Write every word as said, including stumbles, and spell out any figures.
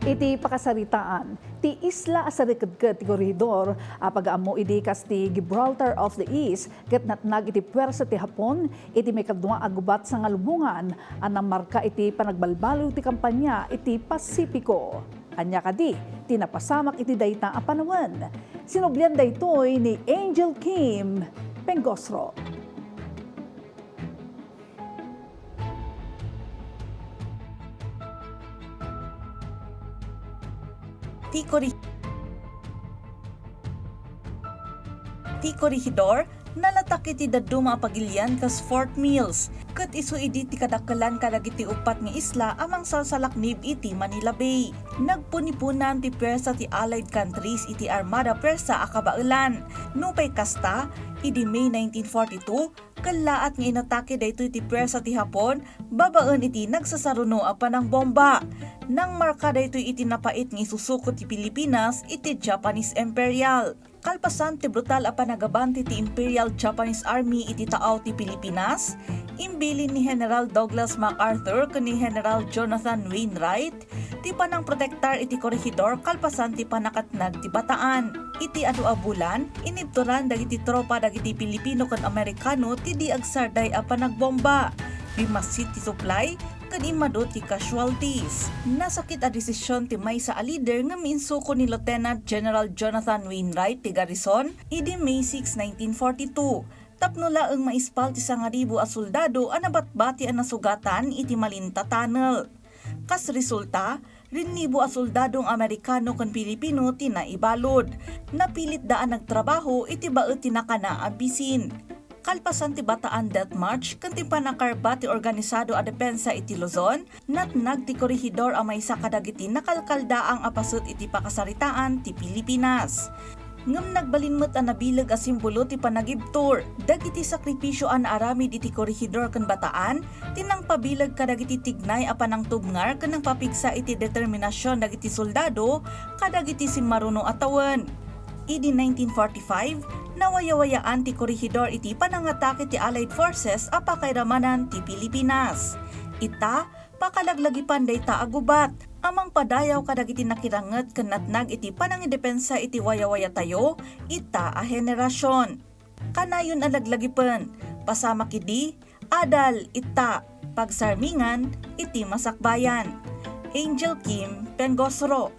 Iti pakasaritaan, ti isla a sariketket ti Corregidor a pag-ammo idi kas ti Gibraltar of the East ket natnag iti puwersa ti Hapon iti maikadua a gubat sangalubongan a nammarka iti panagbalbaliw ti kampanya iti Pasifiko. Ania kadi ti napasamak iti dayta a panawen? Sinublian daytoy ni Angel Kim Pengosro. Ti Corre-, ti Corregidor nalatak iti dadduma a pagilian kas Fort Mills, ket isu idi ti kadakkelan kadagiti uppat nga isla a mangsalsalaknib iti Manila Bay. Nagpuniponan ti puwersa ti Allied Countries iti Armada Puwersa a Kabaelan. Nupay kasta, idi May nineteen forty-two, kellaat nga inatake daytoy ti puwersa ti Hapon babaen iti nagsasaruno a panangbomba. Nangmarka daytoy iti napait nga isusukot ti Pilipinas iti Japanese Imperial. Kalpasan ti brutal a panagabante ti Imperial Japanese Army iti taaw ti Pilipinas, imbilin ni General Douglas MacArthur ken ni General Jonathan Wainwright ti panangprotektar iti Corregidor kalpasan ti pannakatnag ti Bataan. Iti adu a bulan, inibturan dagiti tropa dagiti Pilipino ken Amerikano ti di agsarday a panagbomba. Bimmassit ti supply ken immadu ti casualties. Nasakit a desisyon ti maysa a leader ngem insuko ni Lieutenant General Jonathan Wainwright ti garrison idi May six, nineteen forty-two, tapno laeng maispal ti sangaribu a soldado a nabatbati a nasugatan iti Malinta Tunnel. Kas resulta, rinnibo a soldadong Amerikano ken Pilipino ti naibalud. Napilitda a nagtrabaho iti baet ti nakana a bisin. Kalpasan ti Bataan Death March ken ti pannakarba ti organisado a depensa iti Luzon, natnag ti Corregidor a maysa kadagiti nakalkaldaang a paset iti pakasaritaan ti Pilipinas. Ngem nagbalin met a nabileg a simbolo ti panagibtur dagiti sakripisio a naaramid iti Corregidor ken Bataan ti nangpabileg kadagiti tignay a panangtubngar ken nangpapigsa iti determinasion dagiti soldado kadagiti simmaruno a tawen. Idi nineteen forty-five, nawayawayaan ti Corregidor iti panangatake ti Allied Forces a pakairamanan ti Pilipinas. Ita, pakalaglagipan dayta a gubat a mangpadayaw kadagiti nakiranget ken natnag iti panangidepensa iti wayawayatayo ita a henerasion. Kanayon a laglagipen, pasamak idi, adal ita, pagsarmingan iti masakbayan. Angel Kim Pengosro.